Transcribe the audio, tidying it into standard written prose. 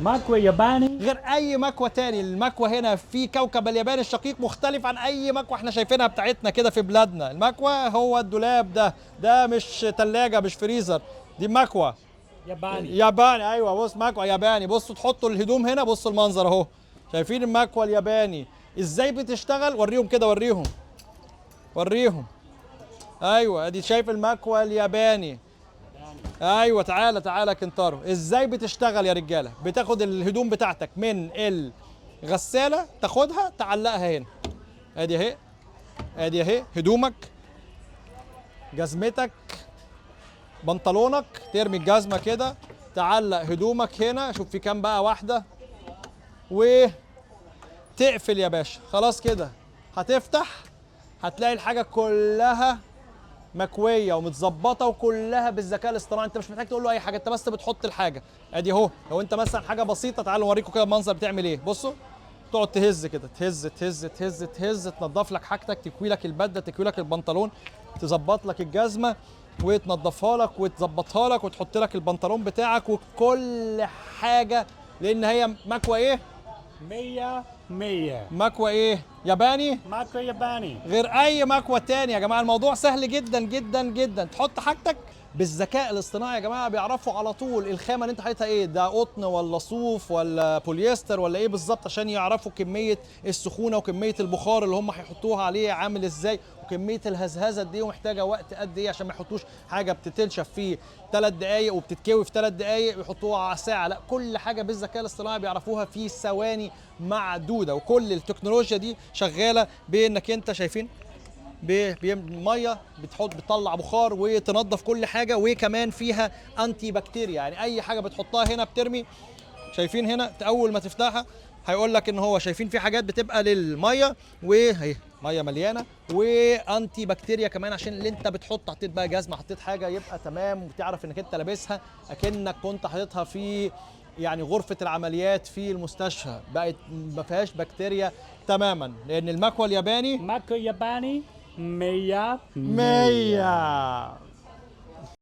مكوى ياباني. غير اي مكوى تاني. المكوى هنا في كوكب اليابان الشقيق مختلف عن اي مكوى احنا شايفينها بتاعتنا كده في بلادنا. المكوى هو الدولاب ده، ده مش تلاجة مش فريزر، دي مكوى ياباني. ياباني. ايوه بص، مكوى ياباني. بصوا تحطوا الهدوم هنا، بصوا المنظر اهو، شايفين المكوى الياباني ازاي بتشتغل؟ وريهم كده، وريهم وريهم. ايوه ادي شايف المكوى الياباني. ايوه تعالى تعالى كنتارو، ازاي بتشتغل يا رجاله؟ بتاخد الهدوم بتاعتك من الغسالة تاخدها تعلقها هنا، ادي اهي، ادي اهي هدومك، جزمتك، بنطلونك، ترمي الجزمة كده، تعلق هدومك هنا. شوف في كام بقى، واحدة، وتقفل يا باشا. خلاص كده هتفتح هتلاقي الحاجة كلها مكويه ومتظبطه وكلها بالذكاء الاصطناعي. انت مش محتاج تقول له اي حاجة، انت بس بتحط الحاجة. ادي اهو، لو انت مثلا حاجة بسيطة، تعالوا اوريكم كده المنظر بتعمل ايه. بصوا، تقعد تهز كده، تهز تهز تهز تهز، تنضف لك حاجتك، تكوي لك البدلة، تكوي لك البنطلون، تظبط لك الجزمة وتنضفها لك وتظبطها لك وتحط لك البنطلون بتاعك وكل حاجة، لان هي مكوى ايه؟ 100 100. مكوى ايه؟ ياباني. مكوى ياباني. غير اي مكوى تاني يا جماعة. الموضوع سهل جدا جدا جدا، تحط حاجتك بالذكاء الاصطناعي يا جماعة، بيعرفوا على طول الخامة اللي انت حاططها ايه، ده قطن ولا صوف ولا بوليستر ولا ايه بالظبط، عشان يعرفوا كمية السخونه وكمية البخار اللي هم هيحطوها عليه عامل ازاي، وكمية الهزهزه دي ومحتاجة وقت قد ايه، عشان ما يحطوش حاجة بتتنشف في 3 دقائق وبتتكوي في 3 دقائق ويحطوها على ساعة. لا، كل حاجة بالذكاء الاصطناعي بيعرفوها في ثواني معدودة. وكل التكنولوجيا دي شغالة بانك انت شايفين مية بتحط بتطلع بخار وتنظف كل حاجة، وكمان فيها anti bacteria، يعني اي حاجة بتحطها هنا بترمي. شايفين هنا اول ما تفتحها هيقول لك ان هو شايفين في حاجات بتبقى للمية، وهي مية مليانة و anti bacteria كمان، عشان اللي انت بتحط، حطيت بقى جزمه، حطيت حاجة، يبقى تمام وتعرف انك انت لابسها اكنك كنت حاططها في يعني غرفة العمليات في المستشفى، بقت ما فيهاش بكتيريا تماما، لان المكوى الياباني مكوى ياباني 100. 100.